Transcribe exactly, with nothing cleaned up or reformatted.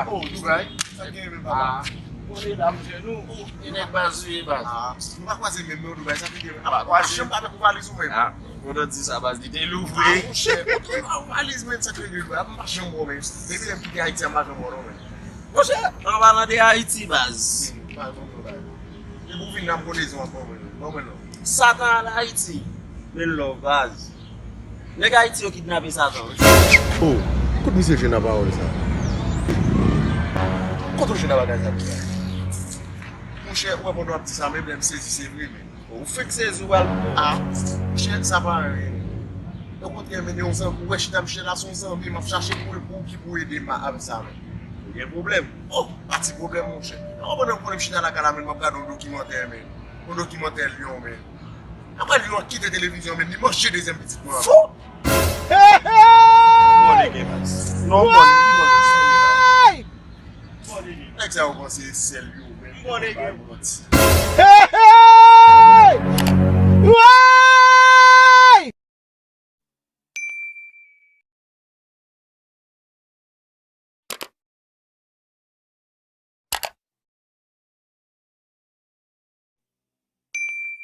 Oh, Dubai? Sa k genyen menm, papa? Ah, ou konnen la, monchè, nou, e nèg baz ou ye, baz. Ah, nou pa kwaze menm, non, Dubai, sa k genyen? Ah, pa kwaze. Janm avèk ou valiz ou menm? Ah, kontan di sa, baz, li te louvri. Ah, monchè, ou tou, ou valiz, men, sa k genyen, Dubai? M pa janm wè w, men. Depi lè m kite Ayiti, m pa janm wè w, non, men. Monchè, an palan de Ayiti, baz. Hmm, pa janm wè w, baz. Depi w vin la, m konn lezon ankò, men. Ban mwen, non. Satan al Ayiti. Men love, baz. Nèg Ayiti yo kidnape Satan, wi. Oh, kote misye jwenn nan pawòl sa? Kote w jwenn nan bagay sa, Dubai? Monchè, ou wè pandan w ap di sa, menm lè m sezi, se vre, men. Ou fenk sezi, ou pral pran. Ah, monchè, sa pa anyen. Okontrè, men, yon zanmi, ou wè chita m chita la, se yon zanmi, m ap chache pou, pou ki pou ede m avèk sa, men. Ou gen pwoblèm? Oh, pa ti pwoblèm, monchè. Ou konprann, ou konnen m chita lakay la, men, m ap gade yon dokimantè, men. Yon dokimantè lyon, men. Apre lyon an kite televizyon, men, li manje dezyèm pitit mwen an. Fou! Bon nèg, baz. Non, bon nèg, bon nèg. Nèg sa yo panse se sèl yo, men. Bon nèg.